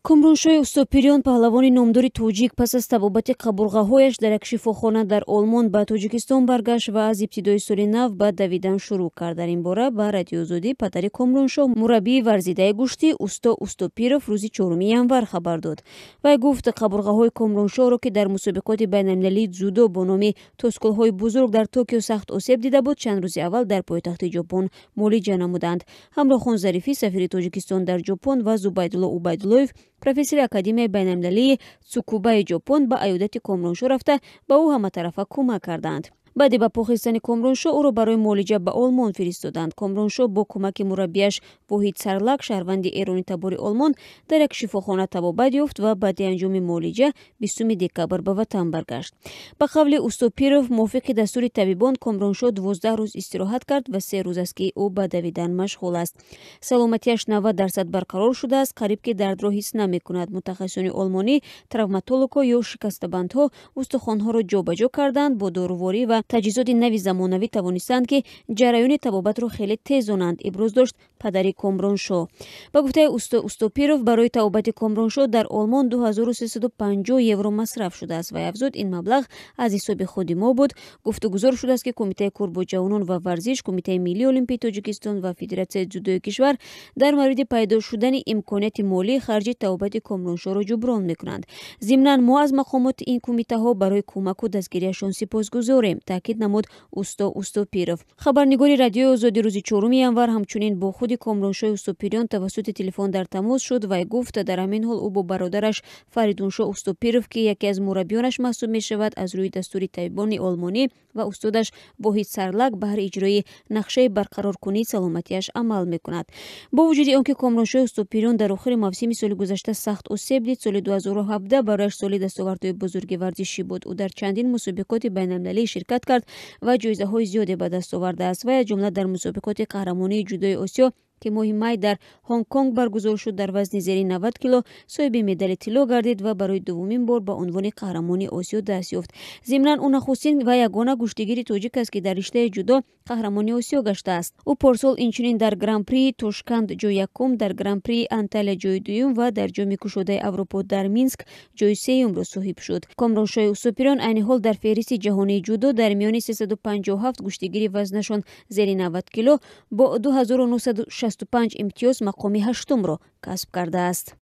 Комроншоҳи Устопириён, паҳлавони номдори тоҷик, пас аз табобати қабурғаҳояш дар як шифохона дар Олмон ба Тоҷикистон баргашт ва аз ибтидои соли нав ба давидан шурӯъ кард. Дар ин бора ба Радиои Озодӣ падари Комроншоҳ, мураббии варзидаи гӯштӣ Усто Устопиров рӯзи 4 январ хабар дод. Вай гуфт, қабурғаҳои Комроншоҳро, ки дар мусобиқоти байналмилалии дзюдо бо номи Тоскулҳои бузург дар Токио сахт осеб дида буд, чанд рӯзи аввал дар пойтахти Ҷопон муолиҷа намуданд. Ҳамроҳхон Зарифӣ, сафири Тоҷикистон дар Ҷопон, ва Зубайдулло Убайдуллоев, профессори Академияи байналмилалии Цукубаи Ҷопон, ба аёдати Комроншоҳ рафта, ба ӯ ҳаматарафа кӯмак карданд. Баъди ба по хестани Комроншоҳ ӯро барои муолиҷа ба Олмон фиристоданд. Комроншоҳ бо кӯмаки мураббияш Воҳид Сарлак, шаҳрванди эронӣ табори Олмон, дар як шифохона табобат ёфт ва баъди анҷоми муолиҷа 20 декабр ба ватан баргашт. Ба қавли Устопиров, мувофиқи дастури табибон, Комроншоҳ 12 рӯз истироҳат кард ва 3 рӯз аст, ки ӯ ба давидан машғул аст. Саломатиаш 90% барқарор шудааст, қариб ки дардро ҳис намекунад. Мутахассисони олмонӣ, травматологҳо ё шикастабандҳо устухонҳоро ҷобаҷо карданд, бо доруворӣ ва таҷҳизоти нави замонавӣ тавонистанд, ки ҷараёни табобатро хеле тезонанд, иброз дошт падари Комроншоҳ. Ба гуфтаи Усто Устопиров, барои табобати Комроншоҳ дар Олмон 2350 евро масраф шудааст. Вай афзуд, ин маблағ аз ҳисоби худи мо буд. Гуфтугузор шудааст, ки Кумитаи кор бо ҷавонон ва варзиш, Кумитаи миллии олимпии Тоҷикистон ва Федератсияи дзюдои кишвар дар мавриди пайдо шудани имконияти молӣ харҷи табобати Комроншоҳро ҷуброн мекунанд. Зимнан, мо аз мақомоти ин кумитаҳо барои кӯмаку дастгириашон сипосгузорем, таъкид намуд Усто Устопиров. Хабарнигори Радиои Озодӣ рӯзи 4 январ ҳамчунин бо худи Комроншоҳи Устопириён тавассути телефон дар тамос шуд. Вай гуфт, дар ҳамин ҳол ӯ бо бародараш Фаридуншоҳ Устопиров, ки яке аз мураббиёнаш маҳсуб мешавад, аз рӯи дастури табибони олмонӣ ва устодаш Воҳид Сарлак баҳри иҷрои нақшаи барқароркунии саломатиаш амал мекунад. Бо вуҷуди он ки Комроншоҳи Устопириён дар охири мавсими соли гузашта сахт осеб дид, соли 2017 барояш соли дастовардҳои бузурги варзишӣ буд. Ӯ дар чандин мусобиқоти байналмилалӣ ширкат кард ва ҷоизаҳои зиёде ба даст овардааст. Вай аз ҷумла дар мусобиқоти қаҳрамонии ҷудои Осиё, ки моҳи май дар Ҳонконг баргузор шуд, дар вазни зери 90 кило соҳиби медали тилло гардид ва барои дуввумин бор ба унвони қаҳрамони Осиё даст ёфт. Зимнан, ӯ нахустин ва ягона гӯштигири тоҷик аст, ки дар риштаи ҷудо қаҳрамони Осиё гаштааст. Ӯ порсол инчунин дар Гран-прии Тошканд ҷои якум, дар Гран-прии Анталия ҷои дуюм ва дар Ҷоми кушодаи Аврупо дар Минск ҷои сеюмро соҳиб шуд. Комроншоҳи Устопириён айни ҳол дар феҳристи ҷаҳонии ҷудо дар миёни 357 гӯштигири вазнашон зери 90 кило бо 2965 имтиёз мақоми ҳаштумро касб кардааст.